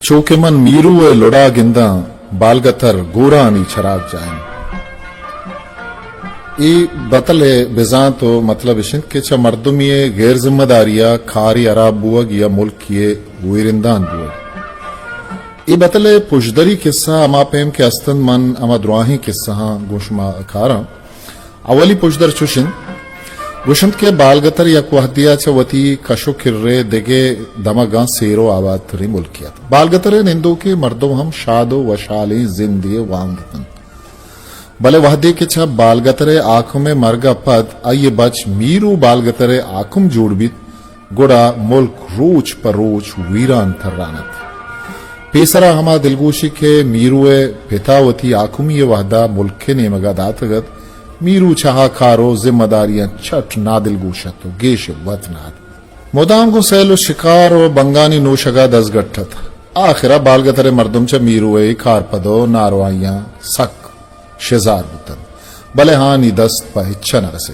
چو کہ من میرو ءِ لڑا گنداں، بالگتر گورانی چراگ جاہ انت۔ اے بتل ءِ بزانت ءُ مطلب اش انت کہ چہ مردمے ءِ غیر ذمہ داری ءَ کارے ہراب بوگ یا ملکے ءِ ویرندان بوگ۔ اے بتل ءِ پژدری قصہ ہما پیم کہ است انت، من ہما دراہیں قصہاں گوں شما کاراں۔ اولی پژدر چوش انت، گوش انت کہ بالگتر یک وہدے ءَ چہ وتی کش ءُ کر ءِ دگہ دمگاں سیر ءُ آباد تریں ملکے ات۔ بالگتر ءِ نندوکیں مردم ہم شاد ءُ وشھالیں زندے ءِ وانگ ات انت۔ بلے وہدے کہ چہ بالگتر ءِ حاکم ءِ مرگ ءَ پد آئی ءِ بچ میرو بالگتر ءِ حاکم جوڑ بیت، گڑا ملک روچ پہ روچ ویران تران ات۔ پیسرا ہما دلگوشی کہ میرو ءِ پتا وتی حاکمی ءِ وہدا ملک ءِ نیمگا داتگ ات، میرو چہ آ کار ءُ ذمہ داریاں چٹ نادلگوش ات ءُ گیش وت نہ ات۔ مدام گوں سیل ءُ شکار ءُ بنگانی نوشگا دزگٹ ات۔ آخرا بالگتر ءِ مردم چہ میرو ءِ اے کارپد ءُ ناروائیاں سک شزار بوتنت، بلے آہانی دست پہ ہچ نہ رست۔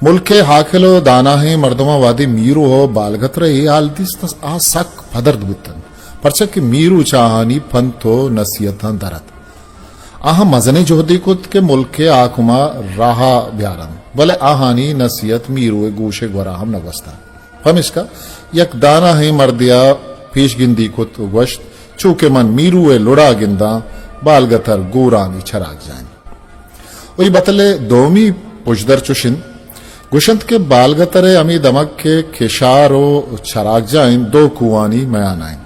ملک ءِ عاقل ءُ داناہیں مردماں وہدے میرو ءُ بالگتر ءِ اے حال دیست، آ سک پدرد بوتنت، پرچا کہ میرو چہ آہانی پنت ءُ نصیحتاں در ات۔ آہاں مزنیں جہدے کت کہ ملک ءِ حاکم ءَ راہ ءَ بیارنت، بلے آہانی نصیحت میرو ءِ گوش ءِ گورا ہم نہ گوستنت۔ پمیشکا یک داناہیں مردے ءَ پیش گندی کت ءُ گوشت، چو کہ من میرو ءِ لڑا گنداں، بالگتر گورانی چراگ جاہ انت۔ ءُ اے بتل ءِ دومی پژدر چوش انت، گوش انت کہ بالگتر ءِ ہمے دمگ کہ کشار ءُ چراگ جاہ انت، دو کوہانی میان ءَ انت۔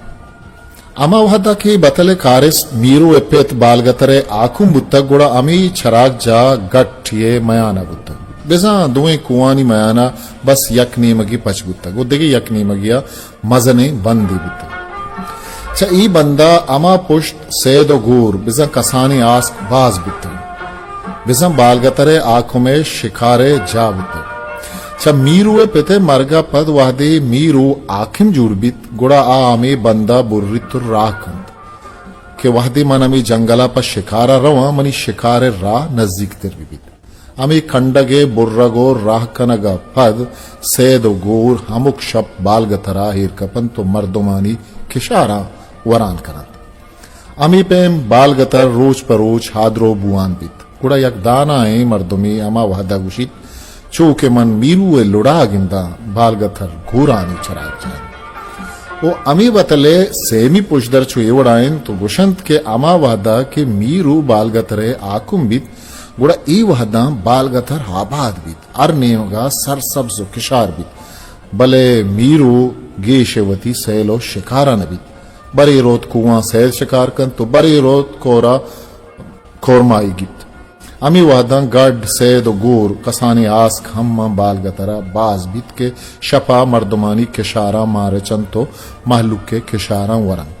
ہما وہدا کہ اے بتل ءِ کارست میرو ءِ پت بالگتر ءِ حاکم بوتگ، گڑا ہمے چراگ جاہ گٹے ءِ میان ءَ بوتگ۔ بزاں دوئیں کوہانی میان ءَ بس یک نیمگے پچ بوتگ ءُ دگہ یک نیمگے ءَ مزنیں بندے بوتگ۔ چہ اے بندا ہما پشت سید ءُ گور، بزاں کسانیں آسک باز بوتگ۔ بزاں بالگتر ءِ حاکم ءِ شکار ءِ جاہ بوتگ۔ چہ میرو ءِ پت ءِ مرگ ءَ پد وہدے میرو حاکم جوڑ بیت، گڑا آ ہمے بندا بریت ءُ راہ کنت کہ وہدے من ہمے جنگل ءَ پہ شکار ءَ رواں، منی شکار ءِ راہ نزیک تر بہ بیت۔ ہمے کنڈگ ءِ برگ ءُ راہ کنگ ءَ پد سید ءُ گور ہمک شپ بالگتر ءَ ایر کپنت ءُ مردمانی کشاراں وران کننت۔ ہمے پیم بالگتر روچ پہ روچ ہادرو بوان بیت۔ گڑا یک دانائیں مردمے ہما وہدا گوشیت، چو کہ من میرو ءِ لڑا گنداں، بالگتر گورانی چراگ جاہ انت۔ ءُ ہمے بتل ءِ سیمی پژدر چو اے وڑا انت ءُ گوشنت کہ ہما وہدا کہ میرو بالگتر ءِ حاکم بیت، گڑا اے وہداں بالگتر آباد بیت، ہر نیمگا سرسبز ءُ کشار بیت، بلے میرو گیش وتی سیل ءُ شکارا نہ بیت۔ برے روت کوہاں سید شکار کنت ءُ برے روت کورا کورمائی گیپت۔ ہمے وہداں گڈ، سید ءُ گور، کسانیں آسک ہم ماں بالگترا باز بیت کہ شپا مردمانی کشاراں مارچنت ءُ مہلوک ءِ کشاراں ورنت۔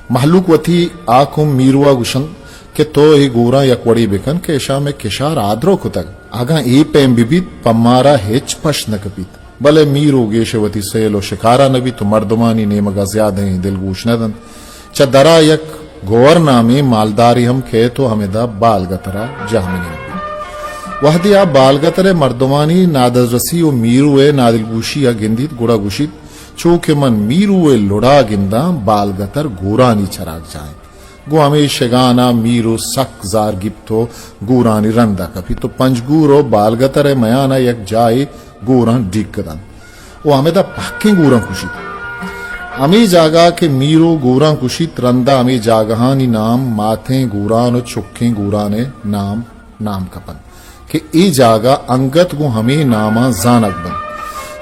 مہلوک وتی حاکم میروا گوشنت کہ تو اے گوراں یک وڑے بکن کہ اشاں مئے کشار آدرو کتگ۔ اگاں اے پیم ببیت، پہ مارا ہچ پشت نہ کپیت۔ بلے میرو گیش وتی سیل ءُ شکارا نہ بیت ءُ مردمانی نیمگا زیادہیں دلگوش نہ دنت۔ چہ درا یک گوہر نامیں مالدارے ہم کئیت ءُ ہمدا بالگترا جاہ منند بیت۔ وہدے آ بالگتر ءِ مردمانی نادزرسی ءُ میرو ءِ نادلگوشیا گندیت، گڑا گوشیت، چو کہ من میرو ءِ لڑا گنداں، بالگتر گورانی چراگ جاہ انت۔ گوں ہمے شگانا میرو سک زار گیپت ءُ گورانی رندا کپیت ءُ پنجگور ءُ بالگتر ءِ میانا یک جاہے گوراں ڈیک دنت ءُ ہمدا پہکیں گوراں کشیت۔ ہمے جاگہ کہ میرو گوراں کشیت، رندا ہمے جاگہانی نام ماتیں گوران ءُ چکیں گوران ءِ نام نام کپنت کہ اے جاگہ انگت گوں ہمے ناماں زانگ بنت۔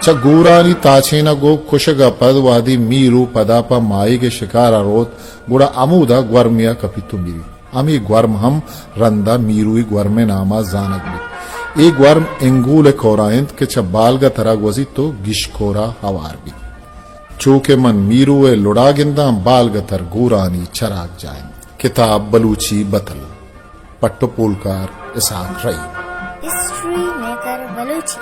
چہ گورانی تاچینگ ءُ کشگ ءَ پد وہدے میرو پدا پہ ماہیگ ءِ شکار ءَ روت، گڑا ہمودا گورمے ءَ کپیت ءُ مریت۔ ہمے گورم ہم رندا میروئی گورم ءِ نام ءَ زانگ بیت۔ اے گورم انگول ءِ کور ءَ انت کہ چہ بالگتر ءَ گوزیت ءُ گیشکور ءَ ہوار بیت۔ چو کہ من میرو ءِ لڑا گنداں، بالگتر گورانی چراگ جاہ انت۔ کتاب بلوچی بتل، پٹ ءُ پولکار اسحاق رحیم۔ History maker Balochi.